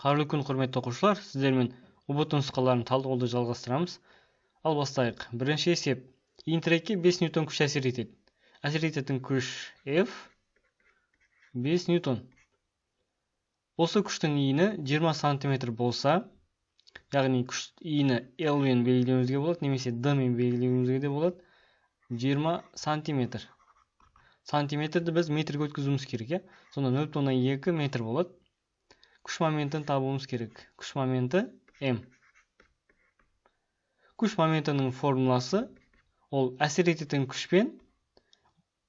Қайырлы күн, құрметті оқушылар, сіздермен ҰБТ нұсқаларын талдауды жалғастырамыз. Ал бастайық. Бірінші есеп. Иінтірекке 5 ньютон күш әсер етеді. Әсер ететін күш F 5 ньютон. Осы күштің иіні 20 сантиметр болса, яғни күш иіні L мен белгілеуімізге болады, немесе D мен белгілеуімізге де болады. 20 сантиметр. Сантиметрді біз метрге өткізуіміз керек, иә? Сонда 0,2 метр болады. Күш моментін табуымыз керек. Күш моменті М. Күш моментінің формуласы ол әсер ететін күш пен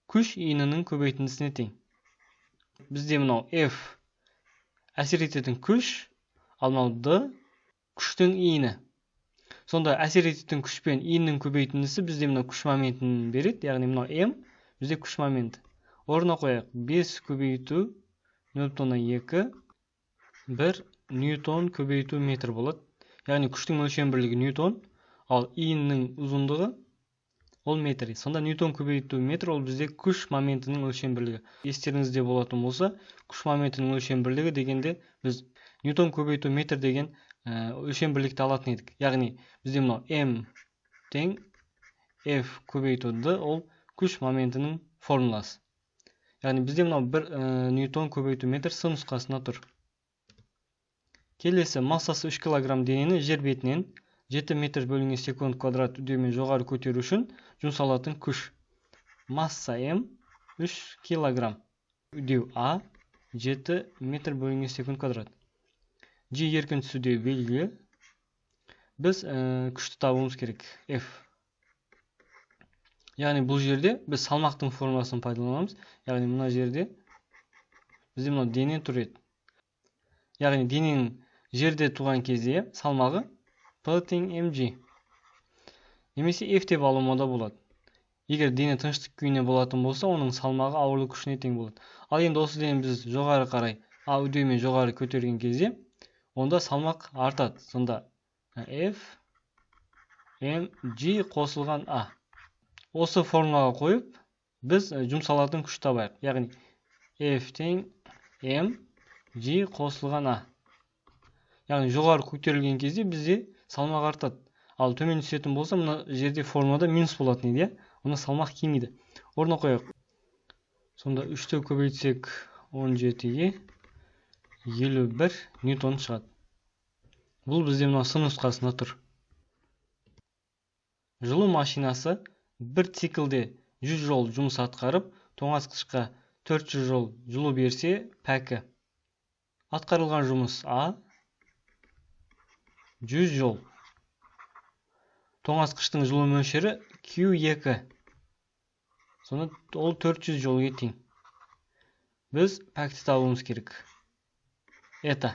күш иінінің көбейтіндісіне тең. Бізде мынау F әсер ететін күш, ал мынау D күштің иіні. Сонда әсер ететін күш пен иіннің көбейтіндісі бізде мынау күш моментін береді, яғни мынау М бізде күш моменті. Орнына қояйық. 5 көбейту 0,2 1 ньютон көбейту метр болады. Яғни күштің өлшем бірлігі ньютон, ал иіннің ұзындығы ол метр. Сонда ньютон көбейту метр ол бізде күш моментінің өлшем бірлігі. Естеріңізде болатын болса, күш моментінің өлшем бірлігі дегенде біз ньютон көбейту метр деген өлшем бірлікті алатын едік. Яғни бізде мынау М тең F көбейту D ол күш моментінің формуласы. Яғни бізде мынау 1 ньютон көбейту метр С нұсқасында тұр. Келесі, массасы 3 килограмм денені жер бетінен 7 метр бөлінген секунд квадрат үдеумен жоғары көтеру үшін жұмсалатын күш. Масса М 3 килограмм. Үдеу А 7 метр бөлінген секунд квадрат. G еркін түсу белгілі. Біз күшті табуымыз керек. F. Яғни бұл жерде біз салмақтың формуласын пайдаланамыз. Яғни мына жерде бізде мынау дене тұр еді. Яғни дененің жерде туған кезде салмағы P тең mg. Немесе F деп алуыма да болады. Егер дене тыныштық күйінде болатын болса, оның салмағы ауырлық күшіне тең болады. Ал енді осы денені біз жоғары қарай А үдеумен жоғары көтерген кезде, онда салмақ артады. Сонда F mg қосылған А. Осы формулаға қойып, біз жұмсалатын күш табайық. Яғни F тең m g қосылған А. Яғни жоғары көтерілген кезде бізде салмақ артады. Ал төмен түсетін болса, мына жерде формулада минус болатын еді, иә? Онда салмақ кемиді. Орнына қояйық. Сонда 3-ті көбейтсек 17-ге 51 ньютон шығады. Бұл бізде мынау С нұсқасында тұр. Жылу машинасы бір циклде 100 жол жұмыс атқарып, тоңазытқышқа 400 жол жылу берсе, пәкі. Атқарылған жұмыс А 100 жол. Тоңазытқыштың жылу мөлшері Q2. Сонда ол 400 жолге тең. Біз пәкті табуымыз керек. Эта.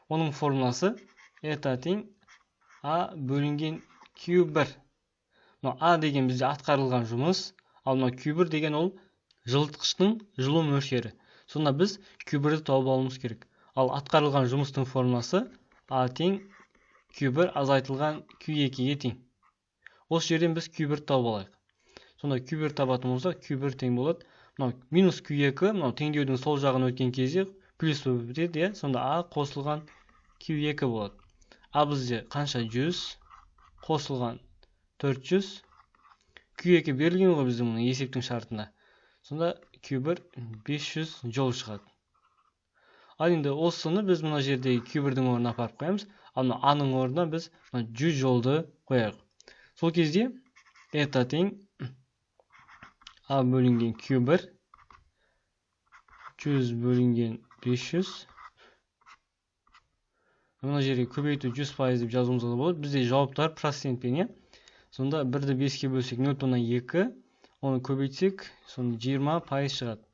Оның формуласы эта тең А бөлінген Q1. Мынау А деген бізде атқарылған жұмыс, ал мынау Q1 деген ол жылытқыштың жылу мөлшері. Сонда біз Q1-ді тауып алуымыз керек. Ал атқарылған жұмыстың формуласы А тең Q1 азайтылған Q2-ге тең. Осы жерден біз Q1 тауып алайық. Сонда Q1 табатын болсақ, Q1 тең болады. Мынау минус Q2, мынау теңдеудің сол жағын өткен кезде плюс болып бітеді, иә? Сонда А қосылған Q2 болады. А бізде қанша? 100 қосылған 400. Q2 берілген ғой біздің мына есептің шартында. Сонда Q1 500 жол шығады. Ал енді осыны біз мына жердегі Q1-дің орнына апарып қоямыз. Ал мына А-ның орнына біз мына 100 жолды қояйық. Сол кезде эта тең А бөлінген Q1 100 бөлінген 500. Мына жерге көбейту 100% деп жазуымызға да болады. Бізде жауаптар процентпен, иә? Сонда 1-ді 5-ке бөлсек 0,2, оны көбейтсек, сонда 20% шығады.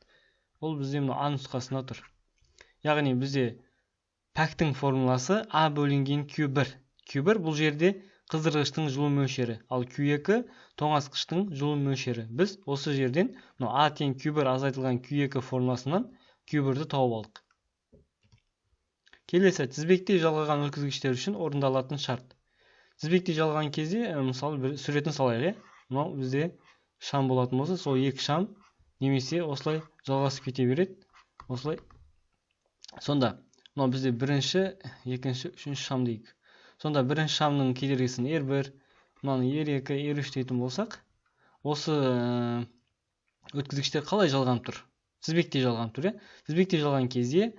Ол бізде мына А нұсқасында тұр. Яғни бізде пәктің формуласы А бөлінген Q1. Q1 бұл жерде қыздырғыштың жылу мөлшері, ал Q2 тоңазытқыштың жылу мөлшері. Біз осы жерден мынау А тең Q1 азайтылған Q2 формуласынан Q1-ді тауып алдық. Келесі, тізбектей жалғаған өткізгіштер үшін орындалатын шарт. Тізбектей жалған кезде, мысалы, бір суретін салайық, иә? Мынау бізде шам болатын болса, сол екі шам немесе осылай жалғасып кете береді. Осылай. Сонда Мынау бізде бірінші, екінші, үшінші шам дейік. Сонда бірінші шамның кедергісін R1, мынаны R2, R3 дейтін болсақ, осы өткізгіштер қалай жалғанып тұр? Тізбектей жалғанып тұр, иә? Тізбектей жалған кезде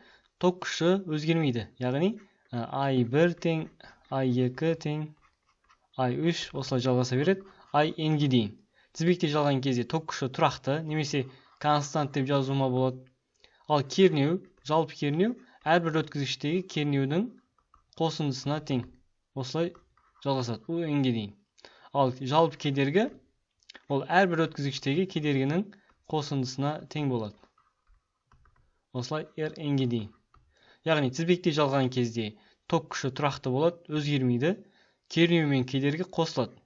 ток күші өзгермейді. Яғни I1 тең I2 тең I3, осылай жалғаса береді I-ге дейін. Тізбектей жалған кезде ток күші тұрақты немесе констант деп жазуыма болады. Ал кернеу, жалпы кернеу әрбір өткізгіштегі кернеудің қосындысына тең. Осылай жалғасады U-ге дейін. Ал жалпы кедергі ол әрбір өткізгіштегі кедергінің қосындысына тең болады. Осылай Rn-ге дейін. Яғни тізбектей жалған кезде ток күші тұрақты болады, өзгермейді. Кернеу мен кедергі қосылады.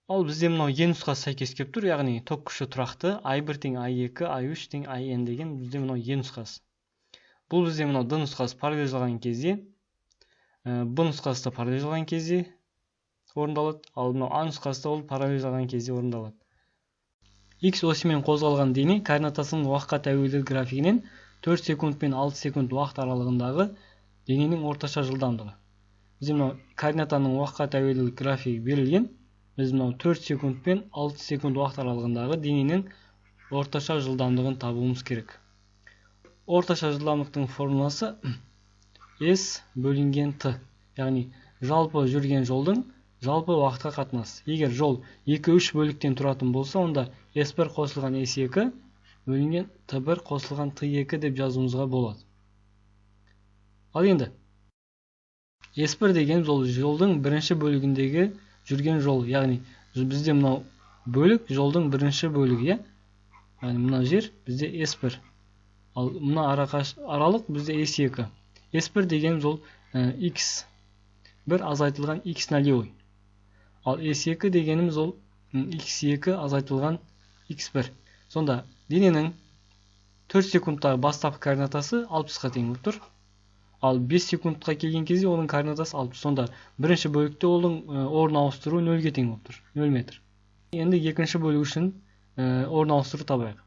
Ал бізде мынау Е нұсқасы сәйкес келіп тұр, яғни ток күші тұрақты, I1 тең I2, I3 тең IN деген бізде мынау Е нұсқасы. Бұл бізде мынау Д нұсқасы параллель жалған кезде, Б нұсқасы да параллель жалған кезде орындалады, ал мынау А нұсқасы да ол параллель жалған кезде орындалады. X осімен қозғалған дене координатасының уақытқа тәуелді графигінен 4 секунд пен 6 секунд уақыт аралығындағы дененің орташа жылдамдығы. Бізде мынау координатаның уақытқа тәуелді графигі берілген. Біз мынау 4 секунд пен 6 секунд уақыт аралығындағы дененің орташа жылдамдығын табуымыз керек. Орташа жылдамдықтың формуласы S бөлінген T, яғни жалпы жүрген жолдың жалпы уақытқа қатынасы. Егер жол 2-3 бөліктен тұратын болса, онда S1 қосылған S2 бөлінген T1 қосылған T2 деп жазуымызға болады. Ал енді S1 деген ол жолдың бірінші бөлігіндегі жүрген жол, яғни бізде мынау бөлік жолдың бірінші бөлігі, иә? Яғни мына жер бізде S1. Ал мына аралық бізде S2. S1 деген жол X1 азайтылған X нулевой. Ал S2 дегеніміз ол X2 азайтылған X1. Сонда дененің 4 секундтағы бастапқы координатасы 60-қа тең болып тұр. Ал 5 секундқа келген кезде оның координатасы 60. Сонда бірінші бөлікте оның орын ауыстыру 0-ге тең болып тұр. 0 метр. Енді екінші бөлік үшін орын ауыстыру табайық.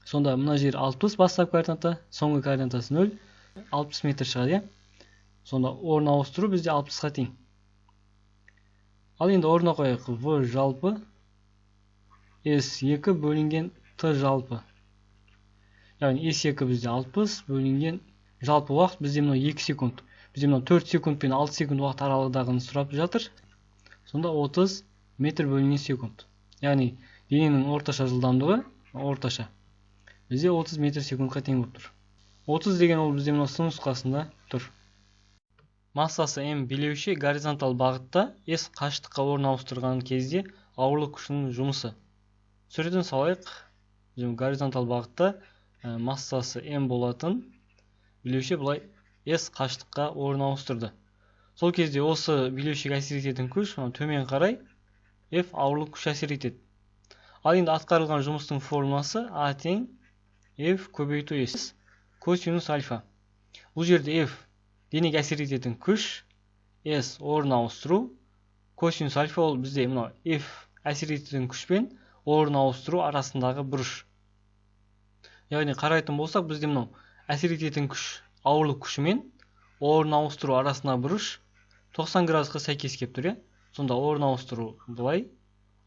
Сонда мына жер 60 бастапқы координата, соңғы координатасы 0, 60 метр шығады, иә? Сонда орын ауыстыру бізде 60-қа тең. Ал енді орнына қояйық. В жалпы S2 бөлінген Т жалпы. Яғни S2 бізде 60 бөлінген жалпы уақыт бізде мынау 2 секунд. Бізде мынау 4 секунд пен 6 секунд уақыт аралығындағыны сұрап жатыр. Сонда 30 метр бөлінген секунд. Яғни дененің орташа жылдамдығы орташа бізде 30 метр секундқа тең болып тұр. 30 деген ол бізде мынау С нұсқасында тұр. Массасы М билеуші горизонтал бағытта S қашықтыққа орын ауыстырған кезде ауырлық күшінің жұмысы. Суретін салайық. Горизонтал бағытта массасы М болатын билеуші былай S қашықтыққа орын ауыстырды. Сол кезде осы билеушіге әсер ететін күш төмен қарай F ауырлық күш әсер етеді. Ал енді атқарылған жұмыстың формуласы А тең F көбейту S косинус альфа. Бұл жерде F денеге әсер ететін күш, S орын ауыстыру, косинус альфа ол бізде мынау F әсер ететін күш пен орын ауыстыру арасындағы бұрыш. Яғни қарайтын болсақ, бізде мынау әсер ететін күш ауырлық күшімен орын ауыстыру арасындағы бұрыш 90 градусқа сәйкес келіп тұр, иә? Сонда орын ауыстыру былай,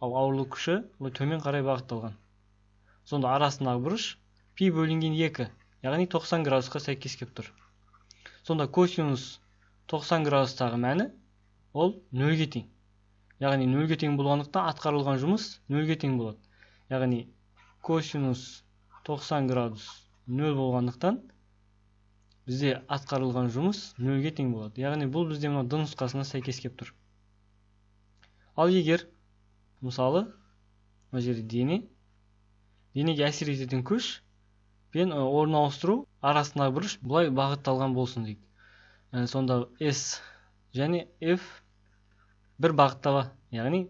ал ауырлық күші былай төмен қарай бағытталған. Сонда арасындағы бұрыш пи бөлінген 2, яғни 90 градусқа сәйкес келіп тұр. Сонда косинус 90 градустағы мәні ол 0-ге тең. Яғни 0-ге тең болғандықтан атқарылған жұмыс 0-ге тең болады. Яғни косинус 90 градус 0 болғандықтан бізде атқарылған жұмыс 0-ге тең болады. Яғни бұл бізде мына Д нұсқасына сәйкес келіп тұр. Ал егер мысалы мына жерде денеге әсер ететін күш пен орын ауыстыру арасындағы бұрыш былай бағытталған болсын дейік. Сонда S және F бір бағытта, яғни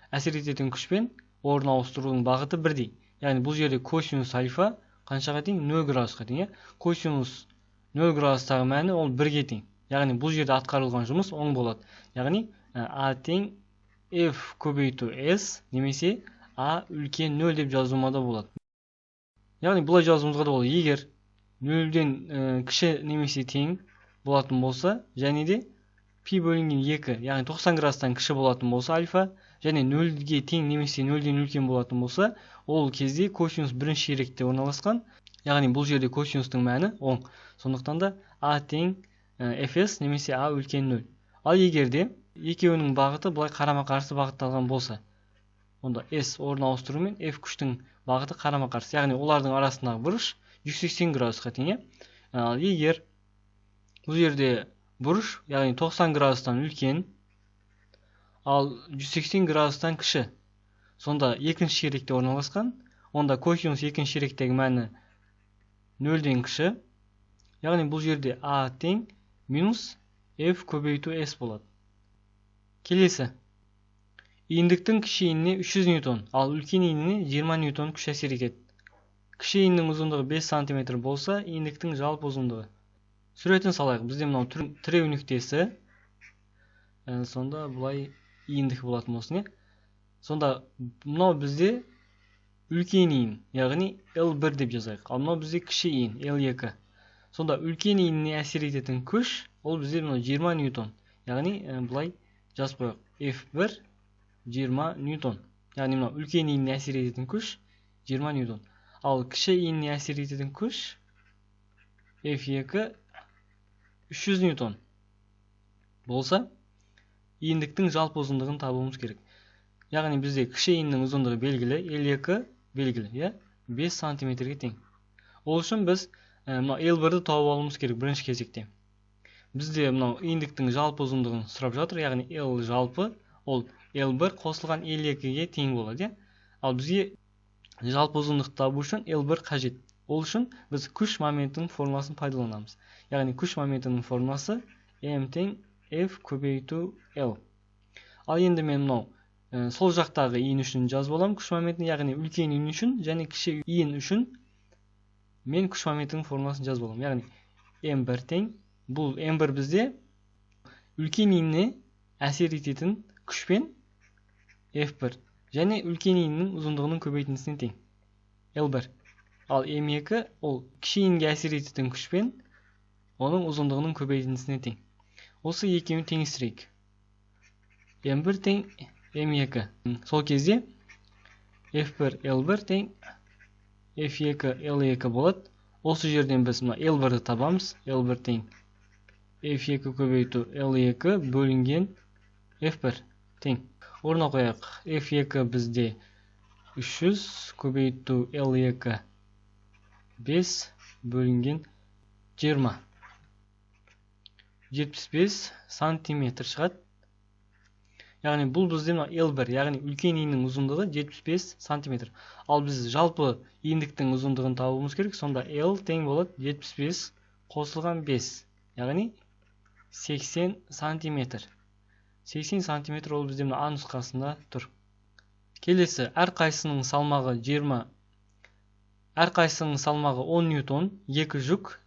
әсер ететін күш пен орын ауыстырудың бағыты бірдей. Яғни бұл жерде косинус альфа қаншаға тең? 0 градусқа тең, иә? Косинус 0 градустағы мәні ол 1-ге тең. Яғни бұл жерде атқарылған жұмыс оң болады. Яғни А тең F көбейту S немесе А үлкен 0 деп жазуыма да болады. Яғни бұлай жазуымызға да болады. Егер 0-ден кіші немесе тең болатын болса, және де пи бөлінген 2, яғни 90 градустан кіші болатын болса альфа, және 0-ге тең немесе 0-ден үлкен болатын болса, ол кезде косинус бірінші ширекте орналасқан, яғни бұл жерде косинустың мәні оң. Сондықтан да а тең fs немесе а үлкен 0. Ал егер де екеуінің бағыты былай қарама-қарсы бағытталған болса, онда s орын ауыстырумен f күштің бағыты қарама-қарсы, яғни олардың арасындағы бұрыш 180 градусқа тең. Ал егер бұл жерде бұрыш, яғни 90 градустан үлкен, ал 180 градустан кіші, сонда екінші ширекте орналасқан, онда косинус екінші ширектегі мәні 0-ден кіші, яғни бұл жерде а тең минус f көбейту s болады. Келесі, иіндіктің кіші иініне 300 ньютон, ал үлкен иініне 20 ньютон күш әсер етеді. Кіші иіннің ұзындығы 5 см болса, иіндіктің жалпы ұзындығы. Суретін салайық. Бізде мынау тіреу нүктесі. Сонда былай иіндік болатын болсын, иә? Сонда мынау бізде үлкен иін, яғни L1 деп жазайық. Ал мынау бізде кіші иін, L2. Сонда үлкен иініне әсер ететін күш, ол бізде мынау 20 ньютон. Яғни былай жазып қояйық. F1 20 ньютон. Яғни мынау үлкен иініне әсер ететін күш 20 ньютон. Ал кіші иініне әсер ететін күш F2 300 ньютон болса, иіндіктің жалпы ұзындығын табуымыз керек. Яғни бізде кіші иіннің ұзындығы белгілі, L2 белгілі, иә? 5 сантиметрге тең. Ол үшін біз мынау L1-ді тауып алуымыз керек бірінші кезекте. Бізде мынау иіндіктің жалпы ұзындығын сұрап жатыр, яғни L жалпы ол L1 қосылған L2-ге тең болады, иә? Ал бізге жалпы ұзындықты табу үшін L1 қажет. Ол үшін біз күш моментінің формуласын пайдаланамыз. Яғни күш моментінің формуласы M тең F көбейту L. Ал енді мен мынау сол жақтағы иін үшін жазып аламын күш моментін, яғни үлкен иін үшін және кіші иін үшін мен күш моментінің формуласын жазып аламын. Яғни M1 тең, бұл M1 бізде үлкен иініне әсер ететін күшпен F1 және үлкен иіннің ұзындығының көбейтіндісіне тең L1. Ал M2 ол кіші иінге әсер ететін күшпен оның ұзындығының көбейтіндісіне тең. Осы екеуін теңестірейік. M1 тең M2. Сол кезде F1 L1 тең F2 L2 болады. Осы жерден біз мына L1-ді табамыз. L1 тең F2 көбейту L2 бөлінген F1 тең. Орнына қояйық. F2 бізде 300 көбейту L2 5 бөлінген 20. 75 сантиметр шығады. Яғни бұл бізде мына L1, яғни үлкен иіннің ұзындығы 75 сантиметр. Ал біз жалпы иіндіктің ұзындығын табуымыз керек. Сонда L тең болады 75 қосылған 5, яғни 80 сантиметр. 80 сантиметр ол бізде мына А нұсқасында тұр. Келесі, әрқайсының салмағы 20, әрқайсының салмағы 10 ньютон, екі жүк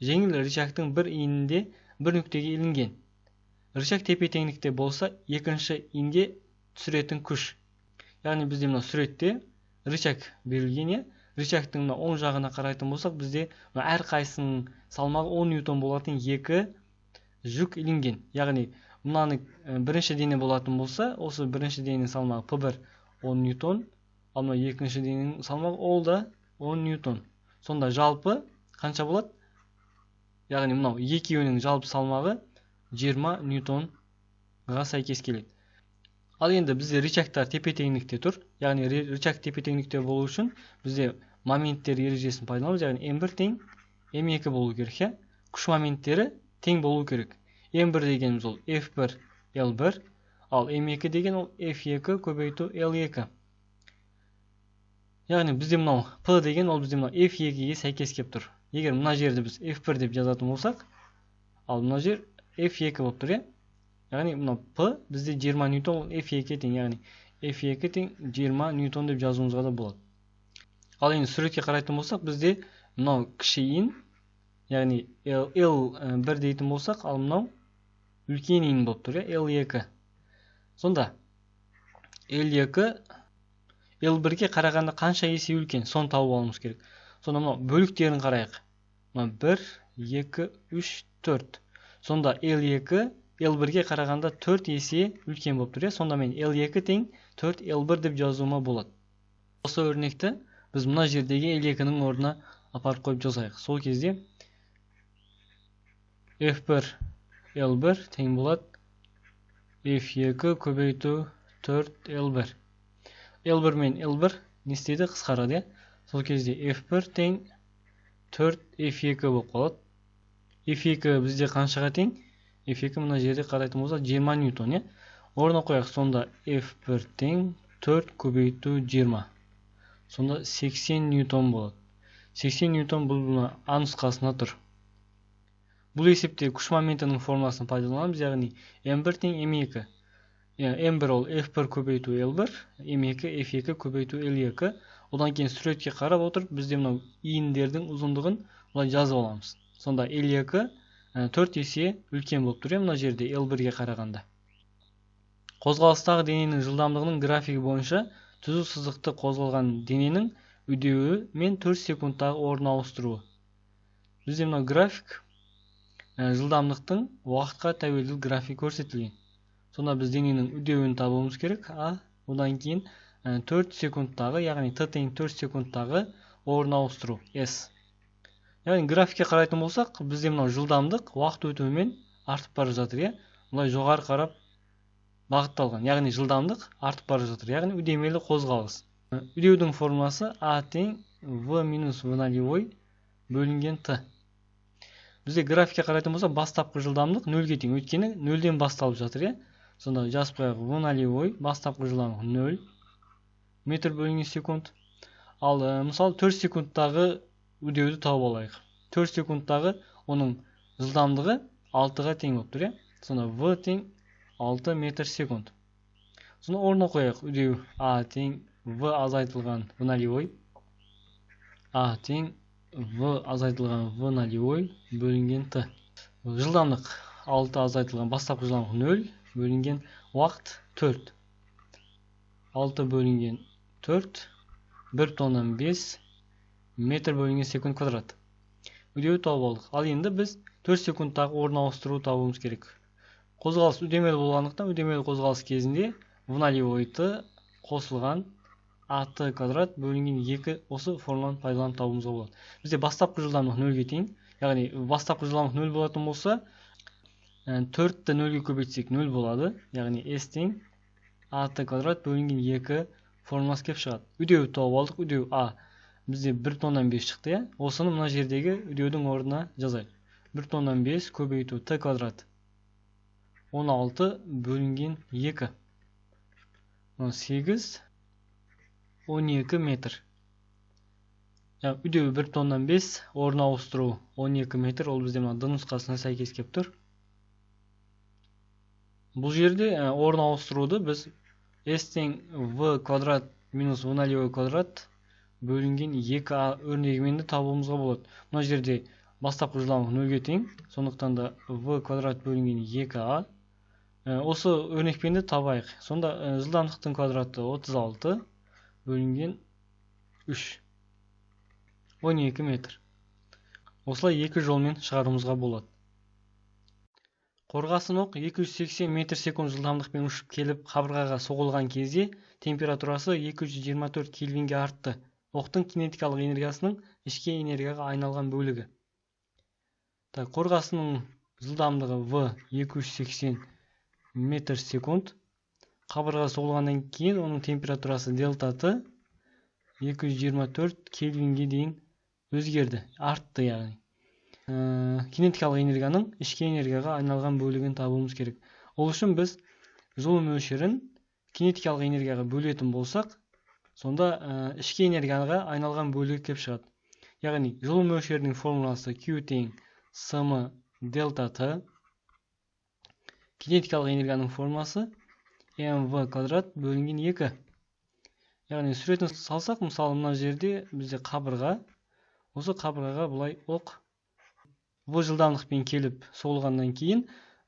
жеңіл рычагтың бір иінінде бір нүктеге ілінген. Рычаг тепе-теңдікте болса, екінші иінге түсіретін күш. Яғни бізде мына суретте рычаг берілген, иә? Рычагтың мына оң жағына қарайтын болсақ, бізде мына әрқайсының салмағы 10 ньютон болатын екі жүк ілінген. Яғни мынаны бірінші дене болатын болса, осы бірінші дененің салмағы P1 10 ньютон, ал мына екінші дененің салмағы ол да 10 ньютон. Сонда жалпы қанша болады? Яғни мынау екеуінің жалпы салмағы 20 ньютонға сәйкес келеді. Ал енді бізде рычагтар тепе-теңдікте тұр. Яғни рычаг тепе-теңдікте болу үшін бізде моменттер ережесін пайдаланамыз. Яғни М1 тең М2 болу керек, иә? Күш моменттері тең болу керек. М1 дегеніміз ол F1 L1, ал М2 деген ол F2 көбейту L2. Яғни бізде мынау P деген ол бізде мынау F2-ге сәйкес келіп тұр. Егер мына жерді біз F1 деп жазатын болсақ, ал мына жер F2 болып тұр, иә? Яғни мынау P бізде 20 ньютон, ол F2 тең, яғни F2 тең 20 ньютон деп жазуымызға да болады. Ал енді суретке қарайтын болсақ, бізде мынау кіші иін, яғни L1 дейтін болсақ, ал мынау үлкен иін болып тұр, иә, L2. Сонда L2 L1-ге қарағанда қанша есе үлкен, соны тауып алуымыз керек. Сонда мынау бөліктерін қарайық. Мына 1, 2, 3, 4. Сонда L2 L1-ге қарағанда 4 есе үлкен болып тұр. Сонда мен L2 тең 4 L1 деп жазуыма болады. Осы өрнекті біз мына жердегі L2-нің орнына апарып қойып жазайық. Сол кезде F1 L1 тең болады F2 көбейту 4 L1. L1 мен L1 не істейді? Қысқарады. Сол кезде F1 тең 4 F2 болып қалады. F2 бізде қаншаға тең? F2 мына жерде қарайтын болсақ 20 ньютон. Орнына қояйық. Сонда F1 тең 4 көбейту 20. Сонда 80 ньютон болады. 80 ньютон бұл мына А нұсқасына тұр. Бұл есепте күш моментінің формуласын пайдаланамыз, яғни М1 тең М2. М1 ол F1 көбейту L1, М2 F2 көбейту L2. Одан кейін суретке қарап отырып, бізде мынау иіндердің ұзындығын былай жазып аламыз. Сонда L2 4 есе үлкен болып тұр, мына жерде L1-ге қарағанда. Қозғалыстағы дененің жылдамдығының графигі бойынша түзу сызықты қозғалған дененің үдеуі мен 4 секундтағы орын ауыстыруы. Бізде мынау график жылдамдықтың уақытқа тәуелді график көрсетілген. Сонда біз дененің үдеуін табуымыз керек. А одан кейін 4 секундтағы, яғни t тең 4 секундтағы орын ауыстыру S. Яғни графикке қарайтын болсақ, бізде мынау жылдамдық уақыт өтуімен артып бара жатыр, Былай жоғары қарап бағытталған, яғни жылдамдық артып бара жатыр, яғни үдемелі қозғалыс. Үдеудің формуласы А тең V минус V нолевой бөлінген Т. Бізде графикке қарайтын болсақ, бастапқы жылдамдық 0-ге тең, өйткені 0-ден басталып жатыр, Сонда жазып қояйық, V нолевой бастапқы жылдамдық 0 метр бөлінген секунд. Ал мысалы 4 секундтағы үдеуді тауып алайық. 4 секундтағы оның жылдамдығы 6-ға тең болып тұр, Сонда V тең 6 метр секунд. Сонда орнына қояйық, үдеу А тең V азайтылған V нолевой, А тең V азайтылған V нолевой бөлінген Т. Жылдамдық 6 азайтылған бастапқы жылдамдық 0 бөлінген уақыт 4. 6 бөлінген 4 1,5 метр бөлінген секунд квадрат. Үдеуді тауып алдық. Ал енді біз 4 секундтағы орын ауыстыру табуымыз керек. Қозғалыс үдемелі болғандықтан, үдемелі қозғалыс кезінде V нолевой Т қосылған АТ квадрат бөлінген 2 осы формуланы пайдаланып табуымызға болады. Бізде бастапқы жылдамдық 0-ге тең, яғни бастапқы жылдамдық 0 болатын болса, 4-ті 0-ге көбейтсек 0 болады, яғни S тең АТ квадрат бөлінген 2 формуласы келіп шығады. Үдеуді тауып алдық, үдеу А бізде 1,5 шықты, Осыны мына жердегі үдеудің орнына жазайық. 1,5 көбейту Т квадрат 16 бөлінген 2. 8 12 метр. Үдеуі 1,5, орын ауыстыру 12 метр, ол бізде мына Д нұсқасына сәйкес келіп тұр. Бұл жерде орын ауыстыруды біз S тең V квадрат минус V нолевой квадрат бөлінген 2А өрнегімен де табуымызға болады. Мына жерде бастапқы жылдамдық 0-ге тең, сондықтан да V квадрат бөлінген 2А. Осы өрнекпен де табайық. Сонда жылдамдықтың квадраты 36 бөлінген 3 12 метр. Осылай екі жолмен шығаруымызға болады. Қорғасын оқ 280 метр секунд жылдамдықпен ұшып келіп қабырғаға соғылған кезде температурасы 224 кельвинге артты. Оқтың кинетикалық энергиясының ішкі энергияға айналған бөлігі. Так, қорғасынның жылдамдығы V 280 метр секунд. Қабырғаға соғылғаннан кейін оның температурасы дельта Т 224 кельвинге дейін өзгерді, артты яғни. Кинетикалық энергияның ішкі энергияға айналған бөлігін табуымыз керек. Ол үшін біз жылу мөлшерін кинетикалық энергияға бөлетін болсақ, сонда ішкі энергияға айналған бөлігі келіп шығады. Яғни жылу мөлшерінің формуласы Q тең См дельта Т. Кинетикалық энергияның формуласы МВ квадрат бөлінген 2. Яғни суретін салсақ, мысалы мына жерде бізде қабырға, осы қабырғаға былай оқ В жылдамдықпен келіп соғылғаннан кейін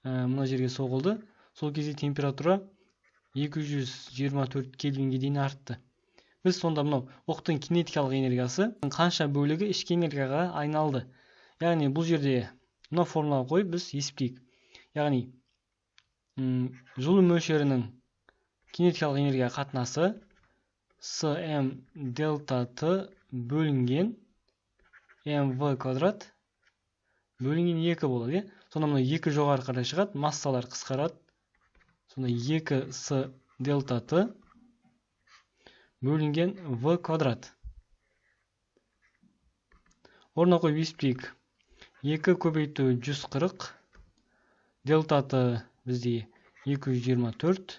мына жерге соғылды. Сол кезде температура 224 кельвинге дейін артты. Біз сонда мынау оқтың кинетикалық энергиясы қанша бөлігі ішкі энергияға айналды. Яғни бұл жерде мына формуланы қойып біз есептейік. Яғни жылу мөлшерінің кинетикалық энергияға қатынасы См дельта Т бөлінген МВ квадрат бөлінген 2 болады. Сонда мына 2 жоғары қарай шығады, массалар қысқарады. Сонда 2 С дельта Т бөлінген В квадрат. Орнына қойып есептейік. 2 көбейту 140, дельта Т бізде 224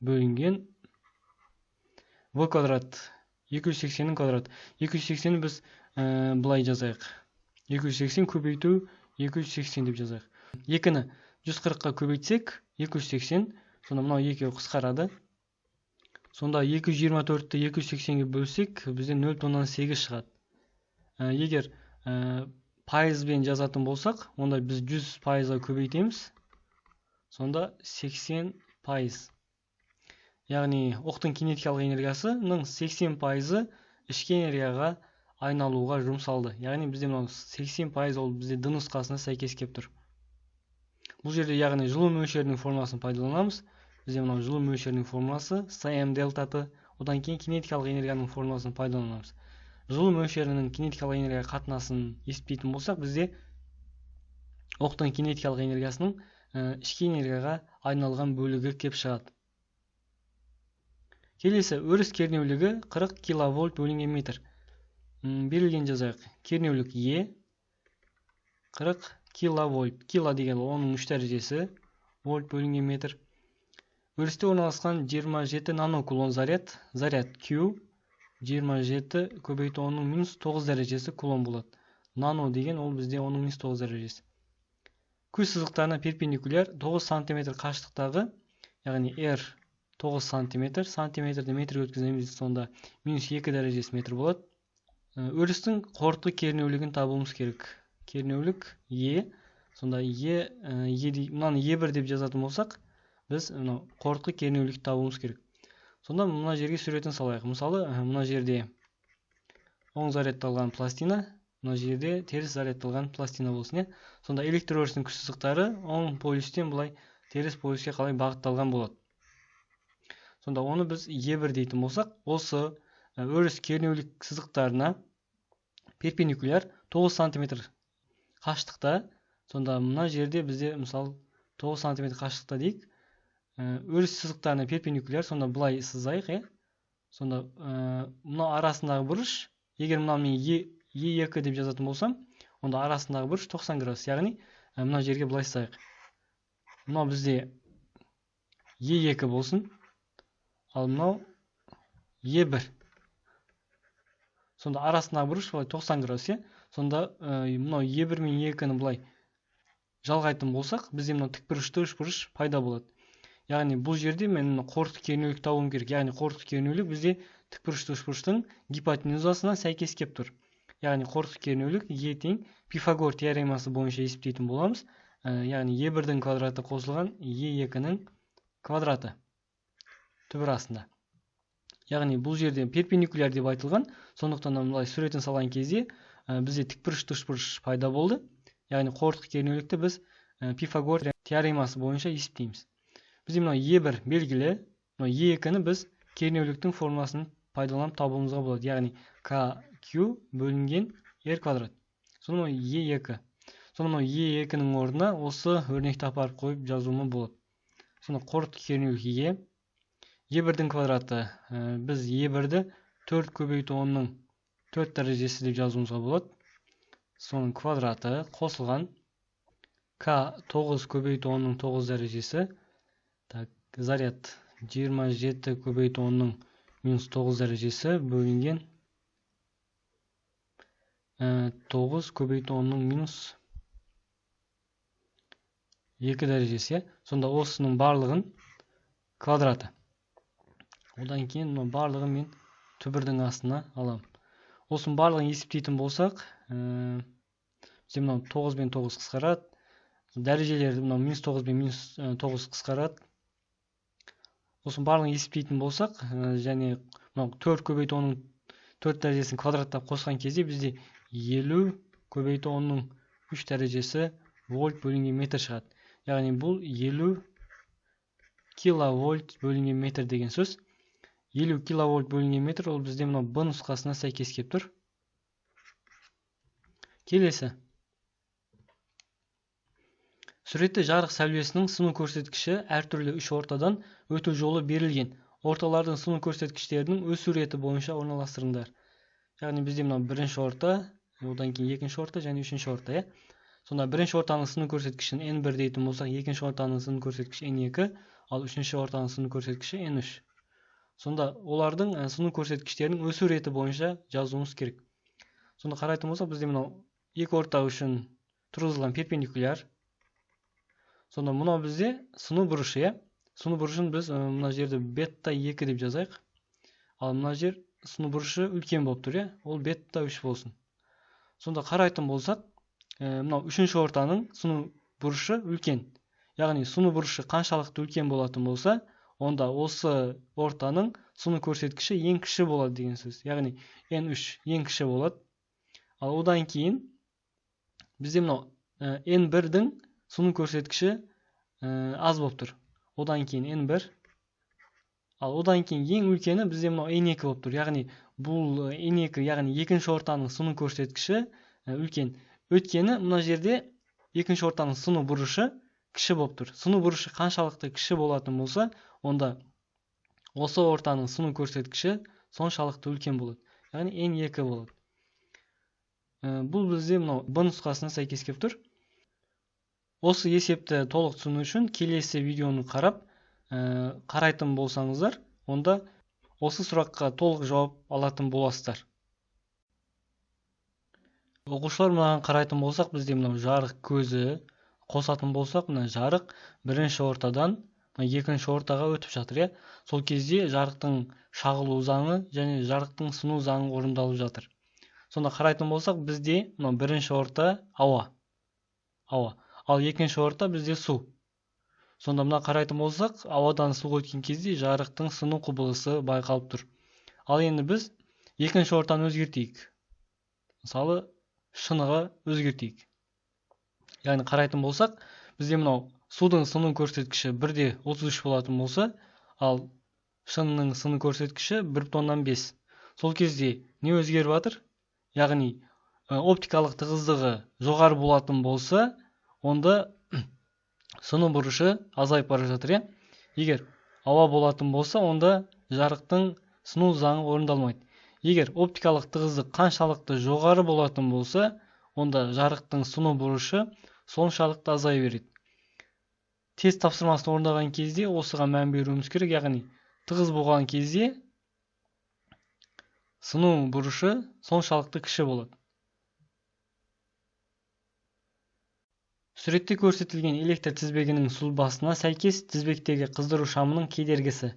бөлінген В квадрат 280-нің квадраты. 280-ні біз былай жазайық. 280 көбейту 280 деп жазайық. 2-ні 140-қа көбейтсек 280, сонда мынау екеуі қысқарады. Сонда 224-ті 280-ге бөлсек, бізде 0,8 шығады. Егер пайызбен жазатын болсақ, онда біз 100 пайызға көбейтеміз. Сонда 80 пайыз. Яғни оқтың кинетикалық энергиясының 80 пайызы ішкі энергияға айналуға жұмсалды. Яғни бізде мынау 80 пайыз, ол бізде Д нұсқасына сәйкес келіп тұр. Бұл жерде яғни жылу мөлшерінің формуласын пайдаланамыз. Бізде мынау жылу мөлшерінің формуласы См дельта Т, одан кейін кинетикалық энергияның формуласын пайдаланамыз. Жылу мөлшерінің кинетикалық энергияға қатынасын есептейтін болсақ, бізде оқтың кинетикалық энергиясының ішкі энергияға айналған бөлігі кеп шығады. Келесі өріс кернеулігі 40 киловольт бөлінген метр. Берілген жазайық. Кернеулік Е 40 киловольт. Кило деген оның 3 дәрежесі, вольт бөлінген метр. Өрісте орналасқан 27 нанокулон заряд, заряд Q 27 көбейту 10-ның минус 9 дәрежесі кулон болады. Нано деген ол бізде 10-ның минус 9 дәрежесі. Күш сызықтарына перпендикуляр 9 сантиметр қашықтықтағы, яғни R 9 сантиметр, сантиметрді метрге өткіземіз, сонда минус 2 дәрежесі метр болады. Өрістің қорытқы кернеулігін табуымыз керек. Кернеулік Е, сонда Е, мынаны Е1 деп жазатын болсақ, біз мынау қорытқы кернеулікті табуымыз керек. Сонда мына жерге суретін салайық. Мысалы, мына жерде оң зарядталған пластина, мына жерде теріс зарядталған пластина болсын, иә. Сонда электр өрісінің күш сызықтары оң полюстен былай теріс полюске қалай бағытталған болады. Сонда оны біз Е1 дейтін болсақ, осы өріс кернеулік сызықтарына перпендикуляр 9 сантиметр қашықтықта, сонда мына жерде бізде мысалы 9 сантиметр қашықтықта дейік, өріс сызықтарына перпендикуляр, сонда былай сызайық, иә. Сонда мына арасындағы бұрыш, егер мына мен Е2 деп жазатын болсам, онда арасындағы бұрыш 90 градус, яғни мына жерге былай сызайық. Мынау бізде Е2 болсын, ал мынау Е1. Сонда арасындағы бұрыш былай 90 градус, иә. Сонда мынау Е1 мен Е2-ні былай жалғайтын болсақ, бізде мынау тікбұрышты үшбұрыш пайда болады. Яғни бұл жерде мен қорытқы кернеулік табуым керек. Яғни қорытқы кернеулік бізде тікбұрышты үшбұрыштың гипотенузасына сәйкес келіп тұр. Яғни қорытқы кернеулік Е тең Пифагор теоремасы бойынша есептейтін боламыз. Яғни Е1-дің квадраты қосылған Е2-нің квадраты түбір астында. Яғни бұл жерде перпендикуляр деп айтылған, сондықтан былай суретін салған кезде бізде тікбұрышты үшбұрыш пайда болды. Яғни қорытқы кернеулікті біз Пифагор теоремасы бойынша есептейміз. Бізде мынау Е1 белгілі, мынау Е2-ні біз кернеуліктің формуласын пайдаланып табуымызға болады. Яғни KQ бөлінген R квадрат. Сонда мынау Е2. Сонда мынау Е2-нің орнына осы өрнекті апарып қойып жазуыма болады. Сонда қорытқы кернеулік Е. Е1-дің квадраты, біз Е1-ді 4 көбейту 10-ның 4 дәрежесі деп жазуымызға болады. Соның квадраты қосылған К 9 көбейту 10-ның 9 дәрежесі. Так, заряд 27 көбейту 10-ның минус 9 дәрежесі бөлінген 9 көбейту 10-ның минус 2 дәрежесі. Сонда осының барлығын квадраты. Одан кейін мына барлығын мен түбірдің астына аламын. Осының барлығын есептейтін болсақ, бізде мынау 9 бен 9 қысқарады. Дәрежелерді мынау минус 9 бен минус 9 қысқарады. Осының барлығын есептейтін болсақ, және мынау 4 көбейту 10-ның 4 дәрежесін квадраттап қосқан кезде бізде 50 көбейту 10-ның 3 дәрежесі вольт бөлінген метр шығады. Яғни бұл 50 киловольт бөлінген метр деген сөз. 50 киловольт бөлінген метр ол бізде мынау Б нұсқасына сәйкес келіп тұр. Келесі. Суретте жарық сәулесінің сыну көрсеткіші әртүрлі үш ортадан өту жолы берілген. Орталардың сыну көрсеткіштерінің өсу реті бойынша орналастырыңдар. Яғни бізде мынау бірінші орта, одан кейін екінші орта және үшінші орта, иә. Сонда бірінші ортаның сыну көрсеткішін N1 дейтін болсақ, екінші ортаның сыну көрсеткіші N2, ал үшінші ортаның сыну көрсеткіші N3. Сонда олардың сыну көрсеткіштерінің өсу реті бойынша жазуымыз керек. Сонда қарайтын болсақ, бізде мынау екі орта үшін тұрғызылған перпендикуляр. Сонда мынау бізде сыну бұрышы, иә. Сыну бұрышын біз мына жерде бета 2 деп жазайық. Ал мына жер сыну бұрышы үлкен болып тұр, иә. Ол бета 3 болсын. Сонда қарайтын болсақ, мынау үшінші ортаның сыну бұрышы үлкен. Яғни сыну бұрышы қаншалықты үлкен болатын болса, онда осы ортаның сыну көрсеткіші ең кіші болады деген сөз. Яғни N3 ең кіші болады. Ал одан кейін бізде мынау N1-дің сыну көрсеткіші аз болып тұр. Одан кейін N1. Ал одан кейін ең үлкені бізде мынау N2 болып тұр. Яғни бұл N2, яғни екінші ортаның сыну көрсеткіші үлкен. Өйткені мына жерде екінші ортаның сыну бұрышы кіші болып тұр. Сыну бұрышы қаншалықты кіші болатын болса, онда осы ортаның сыну көрсеткіші соншалықты үлкен болады. Яғни N2 болады. Бұл бізде мынау Б нұсқасына сәйкес келіп тұр. Осы есепті толық түсіну үшін келесі видеоны қарап, қарайтын болсаңыздар, онда осы сұраққа толық жауап алатын боласыздар. Оқушылар, мынаған қарайтын болсақ, бізде мынау жарық көзі қосатын болсақ, мына жарық бірінші ортадан екінші ортаға өтіп жатыр, иә. Сол кезде жарықтың шағылу заңы және жарықтың сыну заңы орындалып жатыр. Сонда қарайтын болсақ, бізде мынау бірінші орта ауа. Ал екінші орта бізде су. Сонда мына қарайтын болсақ, ауадан суға өткен кезде жарықтың сыну құбылысы байқалып тұр. Ал енді біз екінші ортаны өзгертейік. Мысалы, шыныға өзгертейік. Яғни қарайтын болсақ, бізде мынау судың сыну көрсеткіші 1,33 болатын болса, ал шынының сыну көрсеткіші 1,5. Сол кезде не өзгеріп жатыр? Яғни оптикалық тығыздығы жоғары болатын болса, онда сыну бұрышы азайып бара жатыр, иә. Егер ауа болатын болса, онда жарықтың сыну заңы орындалмайды. Егер оптикалық тығыздық қаншалықты жоғары болатын болса, онда жарықтың сыну бұрышы соншалықты азая береді. Тест тапсырмасын орындаған кезде осыған мән беруіміз керек. Яғни тығыз болған кезде сыну бұрышы соншалықты кіші болады. Суретте көрсетілген электр тізбегінің сұлбасына сәйкес тізбектегі қыздыру шамының кедергісі.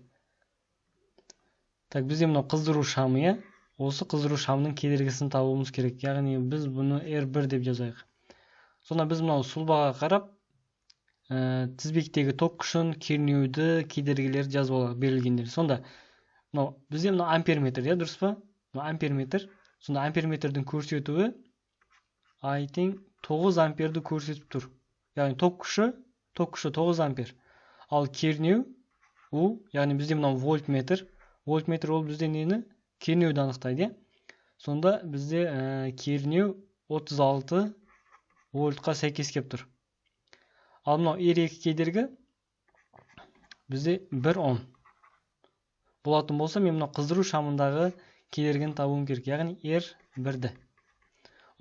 Так, бізде мынау қыздыру шамы, иә. Осы қыздыру шамының кедергісін табуымыз керек. Яғни біз бұны R1 деп жазайық. Сонда біз мынау сұлбаға қарап, тізбектегі ток күшін, кернеуді, кедергілерді жазып алайық берілгендер. Сонда мынау бізде мынау амперметр, иә, дұрыс па? Мынау амперметр. Сонда амперметрдің көрсетуі I тең 9 амперді көрсетіп тұр. Яғни ток күші 9 ампер. Ал кернеу У, яғни бізде мынау вольтметр. Вольтметр ол бізде нені? Кернеуді анықтайды, иә. Сонда бізде кернеу 36 вольтқа сәйкес келіп тұр. Ал мынау R2 кедергі бізде 1 Ом болатын болса, мен мынау қыздыру шамындағы кедергіні табуым керек, яғни R1-ді.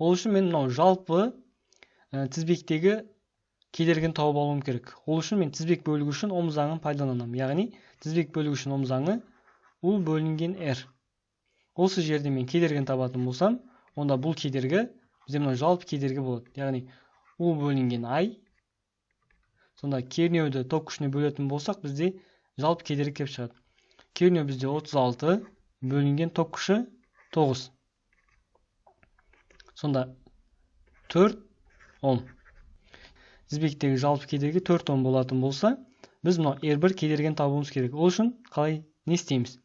Ол үшін мен мынау жалпы тізбектегі кедергіні тауып алуым керек. Ол үшін мен тізбек бөлігі үшін Ом заңын пайдаланамын. Яғни тізбек бөлігі үшін Ом заңы U бөлінген R. Осы жерде мен кедергіні табатын болсам, онда бұл кедергі бізде мынау жалпы кедергі болады. Яғни U бөлінген I. Сонда кернеуді ток күшіне бөлетін болсақ, бізде жалпы кедергі келіп шығады. Кернеу бізде 36 бөлінген ток күші 9. Сонда 4 Ом. Тізбектегі жалпы кедергі 4 Ом болатын болса, біз мынау R1 кедергіні табуымыз керек. Ол үшін қалай не істейміз?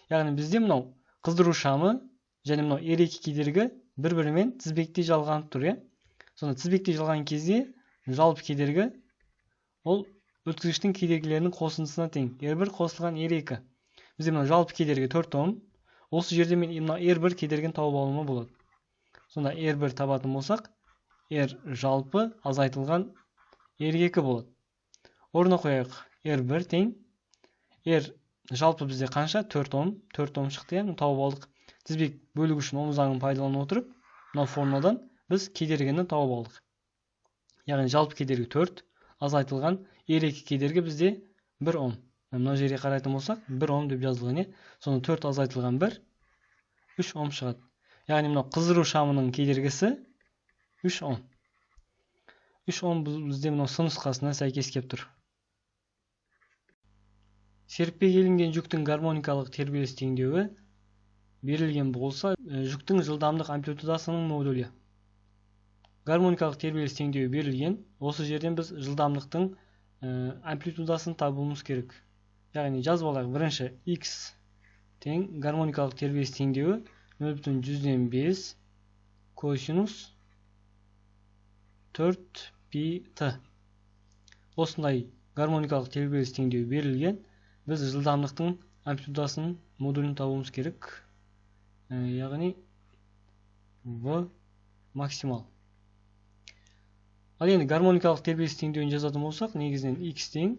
Яғни бізде мынау қыздыру шамы және мынау R2 кедергі бір-бірімен тізбектей жалғанып тұр, иә? Сонда тізбектей жалған кезде жалпы кедергі ол өткізгіштің кедергілерінің қосындысына тең. R1 қосылған R2. Бізде мына жалпы кедергі 4 Ом. Осы жерде мен мына R1 кедергіні тауып алуыма болады. Сонда R1 табатын болсақ, R жалпы азайтылған R2 болады. Орнына қояйық. R1 тең R жалпы бізде қанша? 4 Ом. 4 Ом шықты, иә, тауып алдық. Тізбек бөлік үшін Ом заңын пайдалана отырып, мына формуладан біз кедергіні тауып алдық. Яғни жалпы кедергі 4 азайтылған R2 кедергі бізде 1 Ом. Мына жерге қарайтын болсақ, 1 Ом деп жазылған, иә. Сонда 4 азайтылған 1, 3 Ом шығады. Яғни мынау қыздыру шамының кедергісі 3 Ом. 3 Ом бізде мынау С нұсқасына сәйкес келіп тұр. Серіппеге ілінген жүктің гармоникалық тербеліс теңдеуі берілген болса, жүктің жылдамдық амплитудасының модулі. Гармоникалық тербеліс теңдеуі берілген. Осы жерден біз жылдамдықтың амплитудасын табуымыз керек. Яғни жазып алайық. Бірінші x тең гармоникалық тербеліс теңдеуі 0,5 косинус 4 пи т. Осындай гармоникалық тербеліс теңдеуі берілген. Біз жылдамдықтың амплитудасының модулін табуымыз керек. Яғни v максимал. Ал енді гармоникалық тербеліс теңдеуін жазатын болсақ, негізінен x тең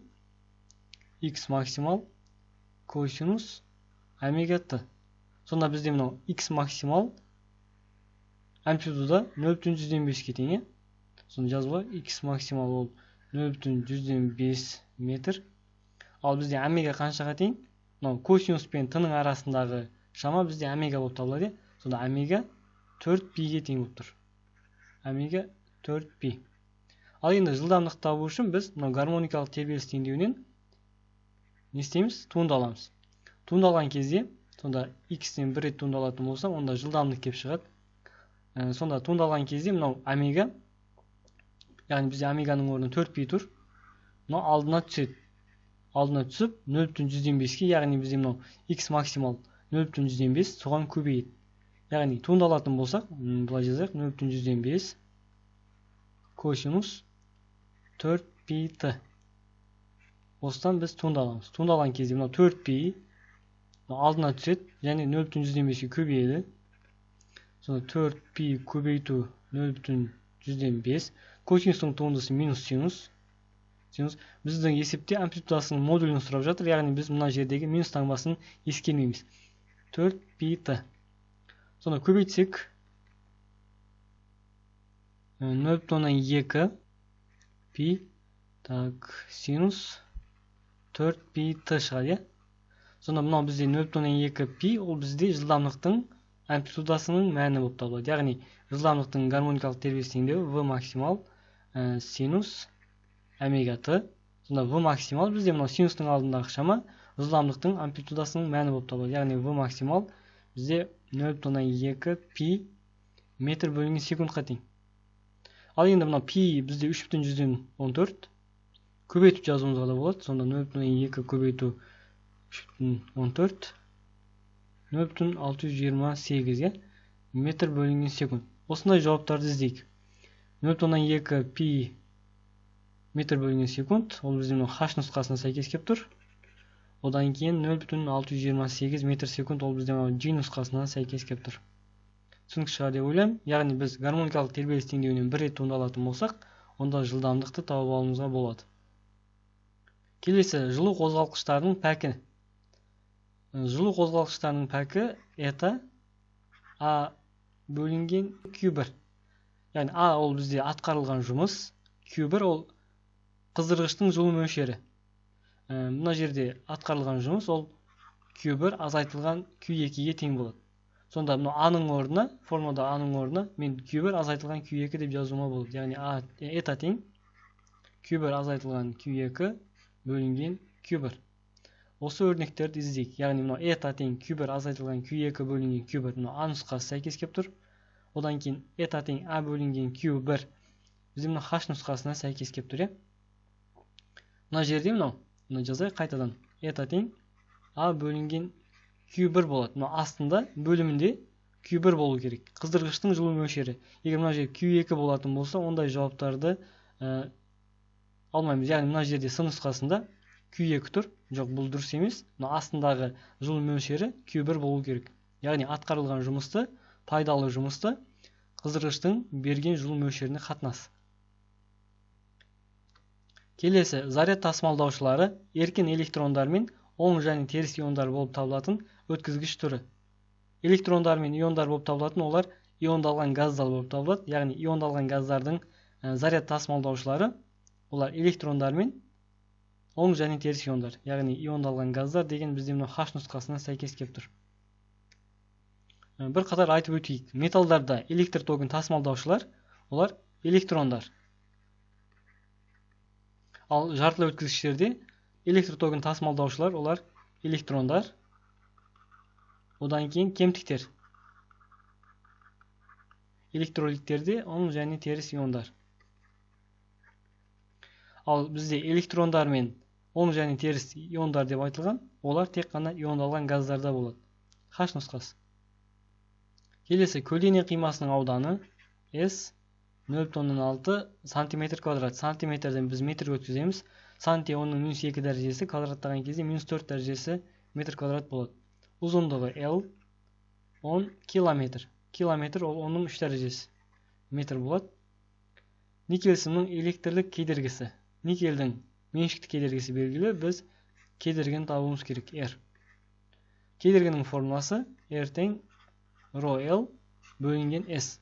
x максимал косинус омега т. Сонда бізде мынау x максимал амплитуда 0,5-ке тең, иә? Сонда жазып алайық, x максимал ол 0,5 метр. Ал бізде омега қаншаға тең? Мынау косинус пен т-ның арасындағы шама бізде омега болып табылады, иә? Сонда омега 4 пиге тең болып тұр. Омега 4 пи. Ал енді жылдамдық табу үшін біз мынау гармоникалық тербеліс теңдеуінен не істейміз? Туынды аламыз. Туынды алған кезде, сонда x-тен бір рет туынды алатын болсам, онда жылдамдық келіп шығады. Сонда туынды алған кезде мынау омега, яғни бізде омеганың орны 4 пи тұр. Мынау алдына түседі. Алдына түсіп 0,5-ке, яғни бізде мынау x максимал 0,5 соған көбейеді. Яғни туынды алатын болсақ, былай жазайық, 0,5 косинус 4 пи т. Осыдан біз туынды аламыз. Туынды алған кезде мынау 4 пи алдына түседі және 0,5-ке көбейеді. Сонда 4 пи көбейту 0,5. Косинустың туындысы минус синус. Синус. Біздің есепте амплитудасының модулін сұрап жатыр, яғни біз мына жердегі минус таңбасын ескермейміз. 4 пи т. Сонда көбейтсек 0,2 пи, так, синус 4 пи т шығады, иә? Сонда мынау бізде 0,2 пи, ол бізде жылдамдықтың амплитудасының мәні болып табылады. Яғни жылдамдықтың гармоникалық тербеліс теңдеуі v максимал синус омега т. Сонда v максимал бізде мынау синустың алдындағы шама жылдамдықтың амплитудасының мәні болып табылады. Яғни v максимал бізде 0,2 пи метр бөлінген секундқа тең. Ал енді мынау пи бізде 3,14 көбейтіп жазуымызға да болады. Сонда 0,2 көбейту 3,14 0,628, иә, метр бөлінген секунд. Осындай жауаптарды іздейік. 0,2 пи метр бөлінген секунд, ол бізде мынау h нұсқасына сәйкес келіп тұр. Одан кейін 0,628 метр секунд, ол бізде мынау g нұсқасына сәйкес келіп тұр. Түсінікті шығар деп ойлаймын. Яғни біз гармоникалық тербеліс теңдеуінен бір рет туынды алатын болсақ, онда жылдамдықты тауып алуымызға болады. Келесі жылу қозғалтқыштарының пәкі. Жылу қозғалтқыштарының пәкі это А бөлінген Q1. Яғни А ол бізде атқарылған жұмыс, Q1 ол қыздырғыштың жылу мөлшері. Мына жерде атқарылған жұмыс ол Q1 азайтылған Q2-ге тең болады. Сонда мына А-ның орнына, формулада А-ның орнына мен Q1 азайтылған Q2 деп жазуыма болады. Яғни А это тең Q1 азайтылған Q2 бөлінген Q1. Осы өрнектерді іздейік. Яғни мынау это тең Q1 азайтылған Q2 бөлінген Q1, мынау А нұсқасы сәйкес келіп тұр. Одан кейін это тең А бөлінген Q1 бізде мына H нұсқасына сәйкес келіп тұр, иә. Мына жерде мынау, мына жазайық қайтадан. Это тең А бөлінген Q1 болады. Мына астында бөлімінде Q1 болу керек. Қыздырғыштың жылу мөлшері. Егер мына жерде Q2 болатын болса, ондай жауаптарды алмаймыз. Яғни мына жерде С нұсқасында Q2 тұр. Жоқ, бұл дұрыс емес. Мына астындағы жылу мөлшері Q1 болу керек. Яғни атқарылған жұмысты, пайдалы жұмысты қыздырғыштың берген жылу мөлшеріне қатынас. Келесі, заряд тасымалдаушылары еркін электрондар мен оң және теріс иондар болып табылатын өткізгіш түрі. Электрондар мен иондар болып табылатын, олар иондалған газдар болып табылады. Яғни иондалған газдардың заряд тасымалдаушылары олар электрондар мен оң және теріс иондар. Яғни иондалған газдар деген бізде мынау H нұсқасына сәйкес келіп тұр. Бір қатар айтып өтейік. Металдарда электр тогын тасымалдаушылар олар электрондар. Ал жартылай өткізгіштерде электр тогын тасымалдаушылар олар электрондар. Одан кейін кемтіктер. Электролиттерде оң және теріс иондар. Ал бізде электрондар мен оң және теріс иондар деп айтылған, олар тек қана иондалған газдарда болады. H нұсқасы. Келесі, көлденең қимасының ауданы S 0,6 сантиметр квадрат. Сантиметрден біз метрге өткіземіз. Санти оның минус 2 дәрежесі, квадраттаған кезде минус 4 дәрежесі метр квадрат болады. Ұзындығы L 10 километр. Километр ол 10-ның 3 дәрежесі метр болады. Никель сымның электрлік кедергісі. Никельдің меншікті кедергісі белгілі, біз кедергіні табуымыз керек, R. Кедергінің формуласы R тең ρ L бөлінген S.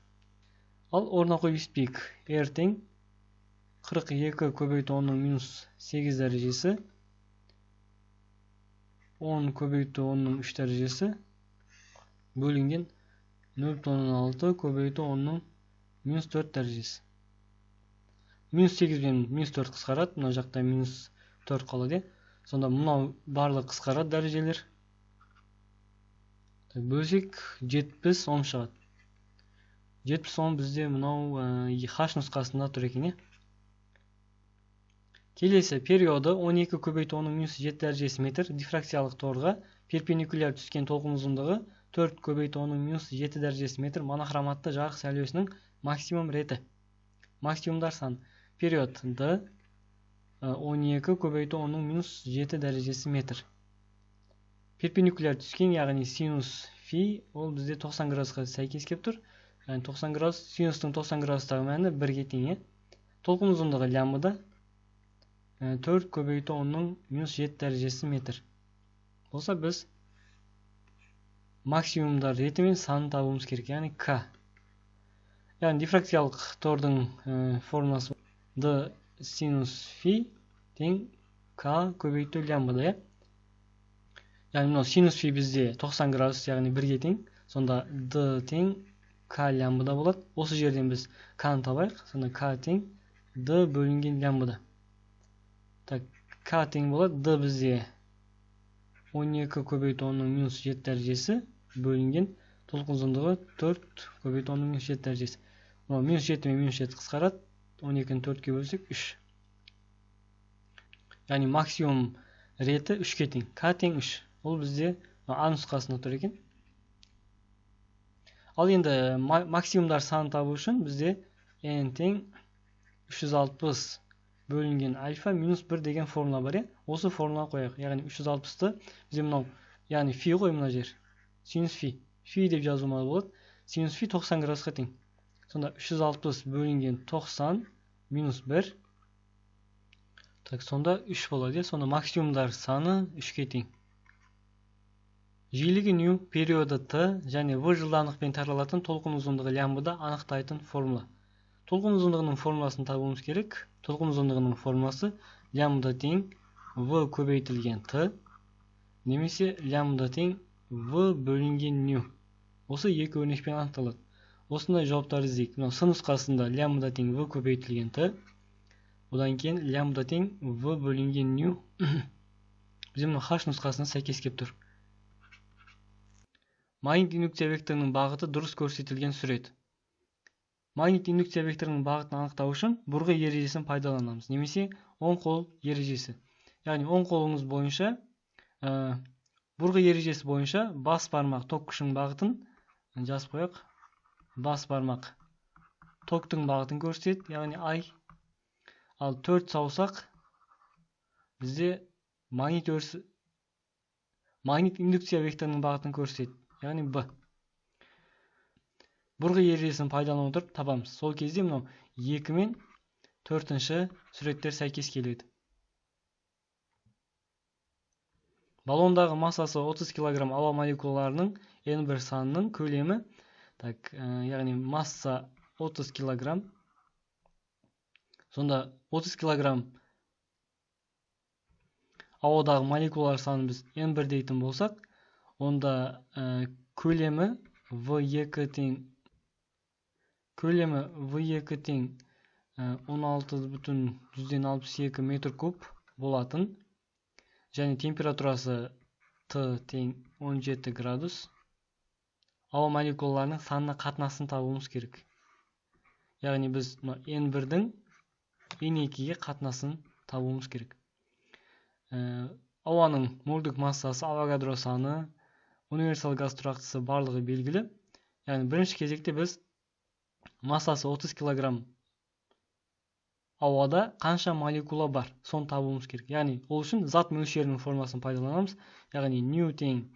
Ал орнына қойып есептейік. R тең 42 көбейту 10-ның минус 8 дәрежесі 10 көбейту 10-ның 3 дәрежесі бөлінген 0,6 көбейту 10-ның минус 4 дәрежесі. Минус 8 бен минус 4 қысқарады, мына жақта минус 4 қалады. Сонда мынау барлық қысқарады дәрежелер. Бөлсек 70 ом шығады. 70 ом бізде мынау H нұсқасында тұр екен. Келесі, периоды 12 көбейту 10-ның минус 7 дәрежесі метр дифракциялық торға перпендикуляр түскен толқын ұзындығы 4 көбейту 10-ның минус 7 дәрежесі метр монохроматты жарық сәулесінің максимум реті. Максимумдар саны. Период D 12 көбейту 10-ның минус 7 дәрежесі метр. Перпендикуляр түскен, яғни синус фи, ол бізде 90 градусқа сәйкес келіп тұр. Яғни 90 градус, синустың 90 градустағы мәні 1-ге тең. Толқын ұзындығы лямбда 4 көбейту 10-ның минус 7 дәрежесі метр. Болса біз максимумдар ретімен санын табуымыз керек, яғни К. Яғни дифракциялық тордың формуласы D синус фи тең К көбейту лямбда. Яғни мынау синус фи бізде 90 градус, яғни 1-ге тең. Сонда D тең К лямбда болады. Осы жерден біз К-ны табайық. Сонда К тең D бөлінген лямбда. Так, К тең болады. D бізде 12 көбейту 10-ның минус 7 дәрежесі бөлінген толқын ұзындығы 4 көбейту 10-ның минус 7 дәрежесі. Мынау минус 7 мен минус 7 қысқарады. 12-ні 4-ке бөлсек 3. Яғни максимум реті 3-ке тең. К тең 3. Ол бізде А нұсқасында тұр екен. Ал енді максимумдар санын табу үшін бізде N тең 360 бөлінген альфа минус 1 деген формула бар. Осы формуланы қояйық. Яғни 360-ты бізде мынау, яғни фи ғой мына жер. Синус фи. Фи деп жазуыма болады. Синус фи 90 градусқа тең. Сонда 360 бөлінген 90 минус 1. Так, сонда 3 болады. Сонда максимумдар саны 3-ке тең. Жиілігі ню, периоды Т және В жылдамдықпен таралатын толқын ұзындығы лямбда анықтайтын формула. Толқын ұзындығының формуласын табуымыз керек. Толқын ұзындығының формуласы лямбда тең В көбейтілген Т немесе лямбда тең В бөлінген ню. Осы екі өрнекпен анықталады. Осындай жауаптарды іздейік. Мынау С нұсқасында лямбда тең В көбейтілген Т, одан кейін лямбда тең В бөлінген ню. Бізде мынау H нұсқасына сәйкес келіп тұр. Магнит индукция векторының бағыты дұрыс көрсетілген сурет. Магнит индукция векторының бағытын анықтау үшін бұрғы ережесін пайдаланамыз, немесе оң қол ережесі. Яғни оң қолыңыз бойынша, бұрғы ережесі бойынша бас бармақ ток күшінің бағытын Жазып қояйық. Бас бармақ токтың бағытын көрсетеді, яғни I. Ал 4 саусақ бізде магнит өрісі, магнит индукция векторының бағытын көрсетеді, яғни B. Бұрғы ережесін пайдалана отырып табамыз. Сол кезде мынау 2 мен 4-ші суреттер сәйкес келеді. Баллондағы массасы 30 кг ауа молекулаларының N1 санының көлемі, так, яғни масса 30 кг. Сонда 30 кг ауадағы молекулалар санын біз N1 дейтін болсақ, онда көлемі V2 тең, көлемі V2 тең 16,62 метр куб болатын және температурасы Т тең 17 градус. Ауа молекулаларының санына қатынасын табуымыз керек. Яғни біз N1-дің N2-ге қатынасын табуымыз керек. Ауаның мольдік массасы, Авогадро саны, универсал газ тұрақтысы барлығы белгілі. Яғни бірінші кезекте біз массасы 30 кг ауада қанша молекула бар, соны табуымыз керек. Яғни ол үшін зат мөлшерінің формасын пайдаланамыз. Яғни ню тең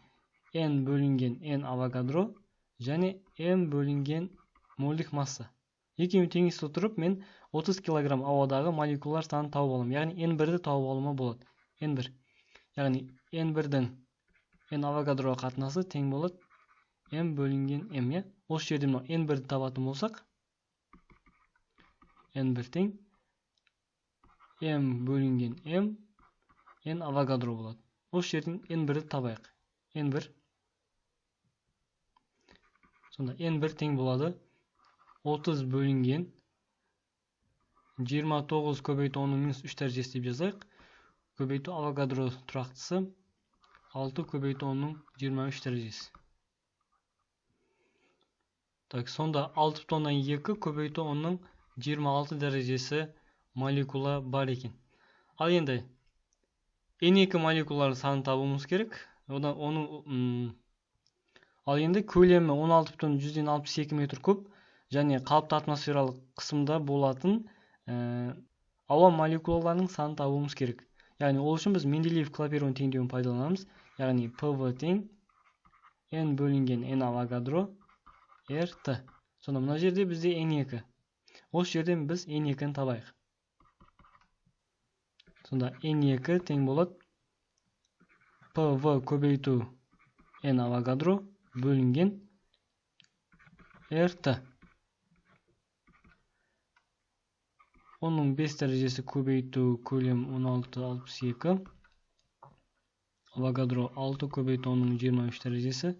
n бөлінген n Авогадро және m бөлінген мольдік масса. Екеуін теңестіре отырып мен 30 кг ауадағы молекулалар санын тауып аламын. Яғни N1-ді тауып алуыма болады. N1. Яғни N1-дің n Авогадроға қатынасы тең болады m бөлінген m, иә. Осы жерде мынау N1-ді табатын болсақ, N1 тең m бөлінген m n Авогадро болады. Осы жерден N1-ді табайық. N1. Сонда N1 тең болады 30 бөлінген 29 көбейту 10-ның минус 3 дәрежесі деп жазайық. Көбейту Авогадро тұрақтысы 6 көбейту 10-ның 23 дәрежесі. Так, сонда 6,2 көбейту 10-ның 26 дәрежесі молекула бар екен. Ал енді N2 молекулалар санын табуымыз керек. Одан оның ал енді көлемі 16,62 метр куб және қалыпты атмосфералық қысымда болатын ауа молекулаларының санын табуымыз керек. Яғни ол үшін біз Менделеев Клапейрон теңдеуін пайдаланамыз. Яғни PV тең N бөлінген N Авогадро RT. Сонда мына жерде бізде N2. Осы жерден біз N2-ні табайық. Сонда N2 тең болады PV көбейту N Авогадро бөлінген RT. Оның 5 дәрежесі көбейту көлем 16,62. Авогадро 6 көбейту 10-ның 23 дәрежесі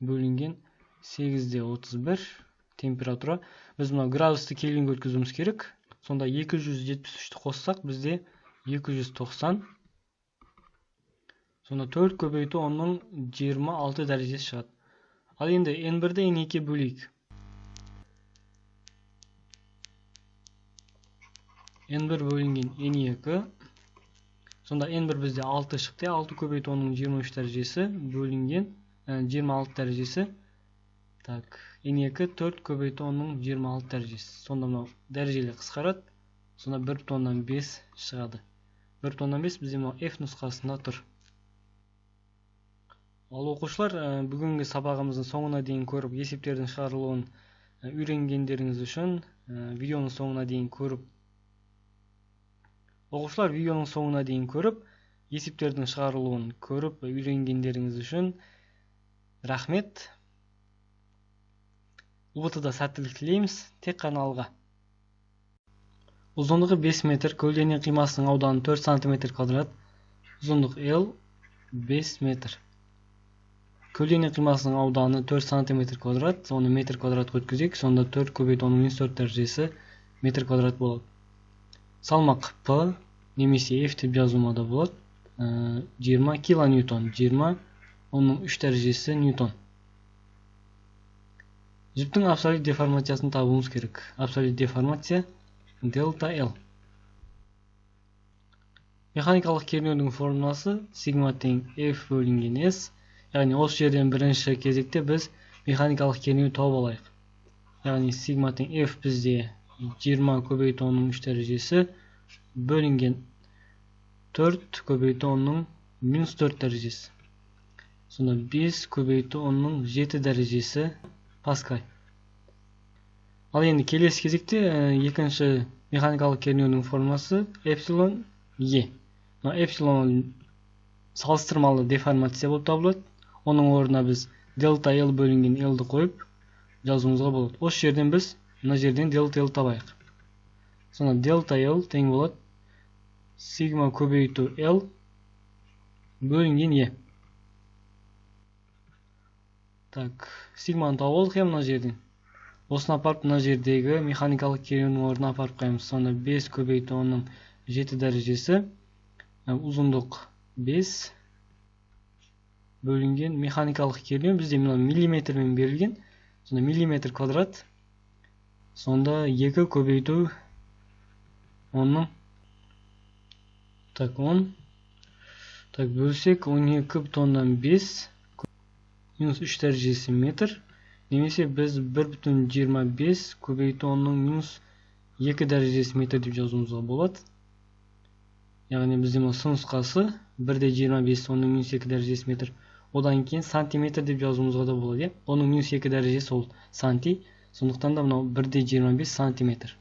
бөлінген 8,31 температура. Біз мына градусты кельвинге өткізуіміз керек. Сонда 273-ті қоссақ бізде 290. Сонда 4 көбейту 10-ның 26 дәрежесі шығады. Ал енді N1-ді N2-ге бөлейік. N1 бөлінген N2. Сонда N1 бізде 6 шықты. 6 көбейту 10-ның 23 дәрежесі бөлінген 26 дәрежесі. Так, N2 4 көбейту 10-ның 26 дәрежесі. Сонда мынау дәрежелер қысқарады. Сонда 1,5 шығады. 1,5 бізде мынау F нұсқасында тұр. Ал оқушылар, бүгінгі сабағымыздың соңына дейін көріп, есептердің шығарылуын үйренгендеріңіз үшін видеоның соңына дейін көріп, оқушылар видеоның соңына дейін көріп, есептердің шығарылуын көріп үйренгендеріңіз үшін рахмет. ҰБТ-да сәттілік тілейміз, тек қана алға. Ұзындығы 5 метр, көлденең қимасының ауданы 4 сантиметр квадрат, ұзындық L 5 метр. Көлденең қимасының ауданы 4 сантиметр квадрат, оны метр квадратқа өткізейік, сонда 4 көбейту 10-ның минус 4 дәрежесі метр квадрат болады. Салмақ P немесе F деп жазуыма да болады. 20 килоньютон, 20 10-ның 3 дәрежесі ньютон. Жіптің абсолют деформациясын табуымыз керек. Абсолют деформация дельта L. Механикалық кернеудің формуласы сигма тең F бөлінген S. Яғни осы жерден бірінші кезекте біз механикалық кернеу тауып алайық. Яғни сигма тең F бізде 20 көбейту 10-ның 3 дәрежесі бөлінген 4 көбейту 10-ның минус 4 дәрежесі. Сонда 5 көбейту 10-ның 7 дәрежесі паскаль. Ал енді келесі кезекте екінші механикалық кернеудің формасы эпсилон Е. Мына эпсилон салыстырмалы деформация болып табылады. Оның орнына біз дельта L бөлінген L-ді қойып жазуымызға болады. Осы жерден біз мына жерден дельта L табайық. Сонда дельта L тең болады сигма көбейту L бөлінген Е. Так, сигманы тауып алдық мына жерден. Осыны апарып мына жердегі механикалық кернеудің орнына апарып қоямыз. Сонда 5 көбейту 10-ның 7 дәрежесі ұзындық 5 бөлінген механикалық кернеу бізде мына миллиметрмен берілген. Сонда миллиметр квадрат. Сонда 2 көбейту 10-ның так 10. Так, бөлсек 12,5 минус 3 дәрежесі метр. Немесе біз 1,25 көбейту 10-ның минус 2 дәрежесі метр деп жазуымызға болады. Яғни бізде мына нұсқасы 1,25 10-ның минус 2 дәрежесі метр. Одан кейін сантиметр деп жазуымызға да болады. 10-ның минус 2 дәрежесі ол санти. Сондықтан да мынау 1,25 сантиметр.